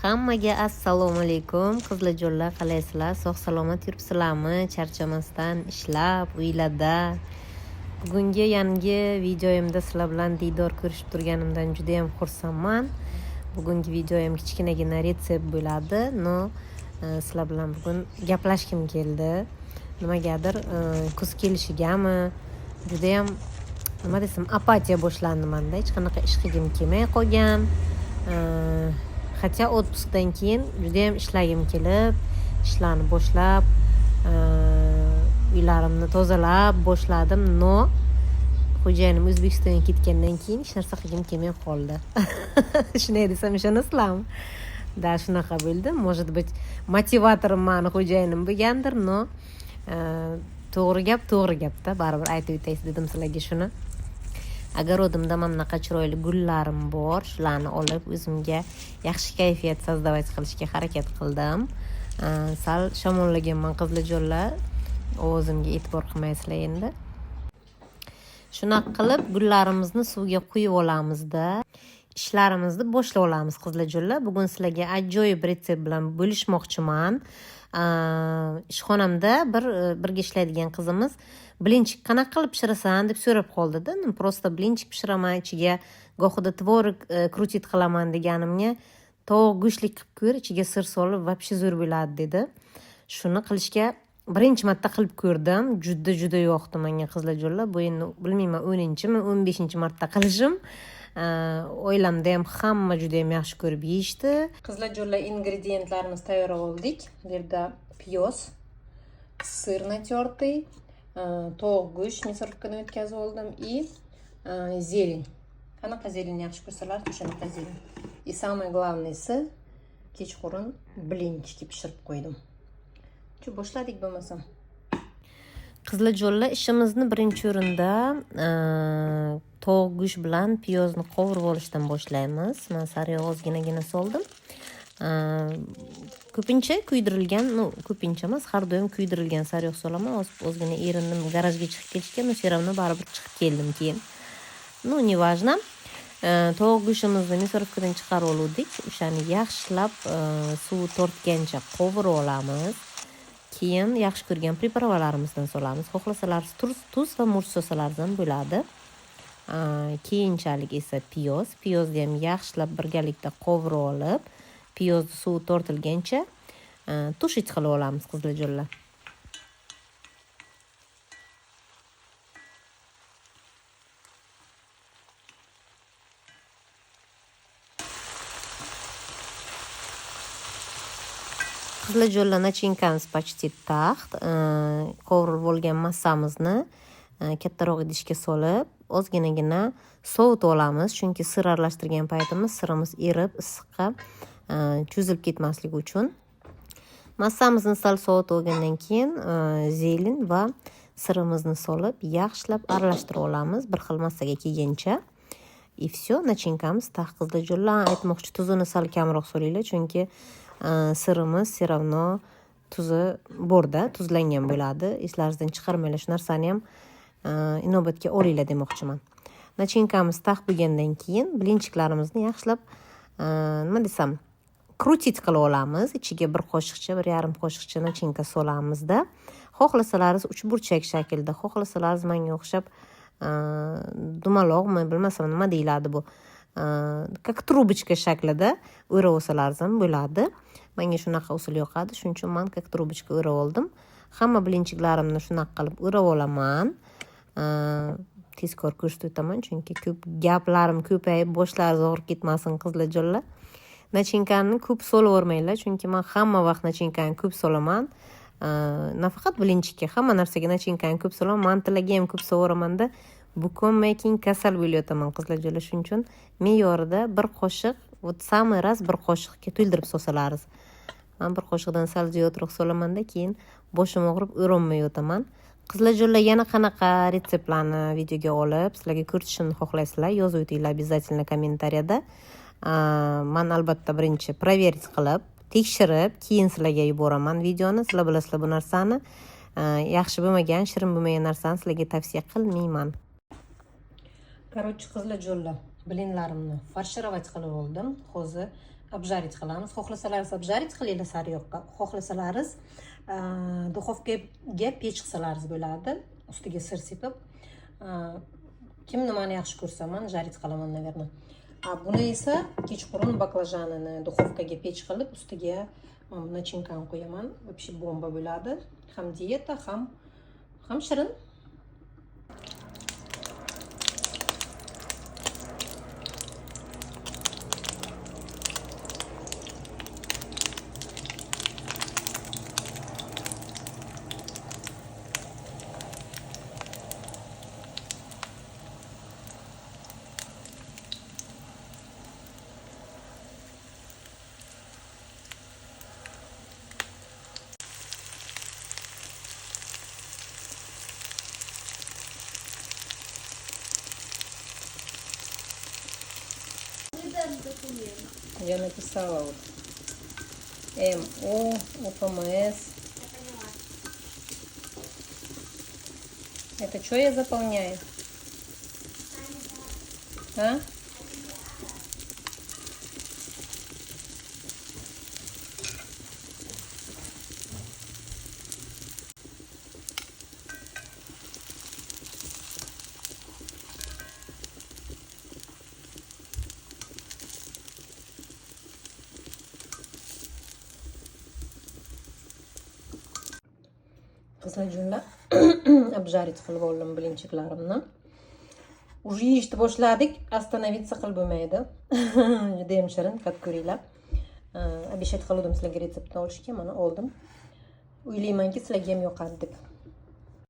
Hammaga assalomu alaykum, qizlarjonlar, qalaysizlar? Sog' salomat yuribsizlarmi? Charchamasdan ishlab, uylarda. Bugungi yangi videoyimda sizlar bilan diydor ko'rishib turganimdan juda ham xursandman. Bugungi videoyim kichkinagina retsept bo'ladi, но sizlar bilan bugun gaplashgim keldi. Nimagadir kuz kelishigami, juda ham, nima desam, apatiya boshlandi manda. Hech qanaqa ish qilgim kelmay qolgan. Хотя отпуск dan keyin judayam ishlagim kelib, ishlarni boshlab, uylarimni tozalab boshladim, но xo'jayinim O'zbekistonga ketgandan keyin hech narsa qilgim kelmay qoldi. Shunday desam, ishonasizlarmi? Да, shunaqa bo'ldi. Может быть, motivatorim mani xo'jayinim bo'lgandir, но to'g'ri gap to'g'ri gapda, baribir aytib o'tay dedim sizlarga shuni. Огород imda mana bunaqa chiroyli gullarim bor, shularni olib o'zimga yaxshi kayfiyat создавать qilishga harakat qildim. Sal shamollaganman, qizlarjonlar, ovozimga e'tibor qilmaysizlar endi. Shunaqa qilib gullarimizni suvga quyib olamizda, ishlarimizni boshlab olamiz, qizlarjonlar. Bugun sizlarga ajoyib retsept bilan bo'lishmoqchiman. Ishxonamda birga ishlaydigan qizimiz блинчик qanaqa qilib pishirasan deb so'rab qoldida. Ну, просто блинчик pishiraman, ichiga gohida tvorog крутить qilaman deganimga, tovuq go'shtlik qilib ko'r, ichiga sir solib, вообще zo'r bo'ladi dedi. Shuni qilishga birinchi marta qilib ko'rdim, juda juda yoqdi menga, qizlarjonlar. Bu endi bilmayman, 10-inchimi, 15-marta qilishim. Oilamda ham hamma juda ham yaxshi ko'rib yeyishdi. Qizlarjonlar, ingrediyentlarimizni tayyorlab oldik. Bu yerda piyoz, сыр натертый, tovuq go'sht мясорубка dan o'tkazib oldim и зелень. Qanaqa зелень yaxshi ko'rsalar, o'shanaqa зелень. И самое главный si, kechqurun блинчики pishirib qo'ydim. Shu, boshladik bo'lmasam. Qizlarjonlar, ishimizni birinchi o'rinda tovuq go'sht bilan piyozni qovurib olishdan boshlaymiz. Man sariyog' ozginagina soldim. Ko'pincha kuydirilgan, ну, ko'pincha emas, har doim kuydirilgan sariyog' solaman. Ozgina erindim garajga chiqib ketishga, но все равно baribir chiqib keldim keyin. Ну, неважно. Tovuq go'shtimizni мясорубка dan chiqarib oluvdik. O'shani yaxshilab suvi tortgancha qovurib olamiz. Keyin yaxshi ko'rgan приправа larimizdan solamiz. Xohlasalar tuz va murch solsalar ham bo'ladi. Keyinchalik esa piyoz. Piyozni ham yaxshilab birgalikda qovurib olib, piyozni suvi tortilgancha тушить qilib olamiz, qizlarjonlar. Qizlarjonlar, начинка miz почти taxt. Qovurib bo'lgan massamizni kattaroq idishga solib, ozginagina sovutib olamiz, chunki sir aralashtirgan paytimiz sirimiz erib, issiqqa cho'zilib ketmasligi uchun. Massamizni sal sovutib olgandan keyin зелень va sirimizni solib, yaxshilab aralashtirib olamiz bir xil massaga kelgancha. И все, начинка miz taxt, qizlarjonlar. Aytmoqchi, tuzini sal kamroq solinglar, chunki sirimiz все равно tuzi borda, tuzlangan bo'ladi. Eslaringizdan chiqarmanglar shu narsani ham, inobatga olinglar demoqchiman. Начинка miz taxt bo'lgandan keyin блинчик larimizni yaxshilab, nima desam, крутить qilib olamiz. Ichiga bir qoshiqcha, 1,5 qoshiqcha начинка solamizda. Xohlasalaringiz uchburchak shaklda, xohlasalaringiz menga o'xshab dumaloqmi, bilmasam nima deyiladi bu, как трубочка shaklida o'rab olsalaringiz ham bo'ladi. Menga shunaqa usul yoqadi, shuning uchun man как трубочка o'rab oldim. Hamma блинчик larimni shunaqa qilib o'rab olaman. Tezkor ko'rsatib o'taman, chunki ko'p gaplarim ko'payib, boshlaringiz og'rib ketmasin, qizlarjonlar. Начинка ni ko'p solavermanglar, chunki man hamma vaqt начинка ni ko'p solaman. Nafaqat блинчик ka, hamma narsaga начинка ni ko'p solaman, mantilarga ham ko'p solaveraman-da, bukonmay keyin kasal bo'lib yotaman, qizlarjonlar. Shuning uchun me'yorida bir qoshiq, вот самый раз bir qoshiqga to'ldirib solsalaringiz. Man bir qoshiqdan sal ziyodroq solamanda, keyin boshim og'rib o'rolmay yotaman. Qizlarjonlar, yana qanaqa retseptlarni videoga olib sizlarga ko'rsatishimni xohlaysizlar, yozib o'tinglar обязательно kommentariyada. Man albatta birinchi проверить qilib, tekshirib, keyin sizlarga yuboraman videoni. Sizlar bilasizlar bu narsani. Yaxshi bo'lmagan, shirin bo'lmagan narsani sizlarga tavsiya qilmayman. Короче, qizlarjonlar, блин larimni фаршировать qilib oldim. Hozir Обжарить qilamiz. Xohlasalaringiz, обжарить qilinglar sariyog'ga, xohlasalaringiz, духовка ga pech qilsalaringiz bo'ladi, ustiga сыр sepib. Kim nimani yaxshi ko'rsa. Man жарить qilaman, наверное. A buni esa kechqurun baklajanini духовка ga pech qilib, ustiga mana bu начинка ni qo'yaman. Вообще bomba bo'ladi, ham dieta, ham shirin. Не дам документ. Я написала вот М О ОПМС. Я поняла. Это что я заполняю? А? Qizlarjonlar, обжарить qilib oldim блинчик larimni. Уже yeyishni boshladik, остановиться qilib bo'lmaydi. Judayam shirin, tatib ko'ringlar. Обещать qilgandim sizlarga retseptni olishga, mana oldim. O'ylaymanki, sizlarga ham yoqadi deb.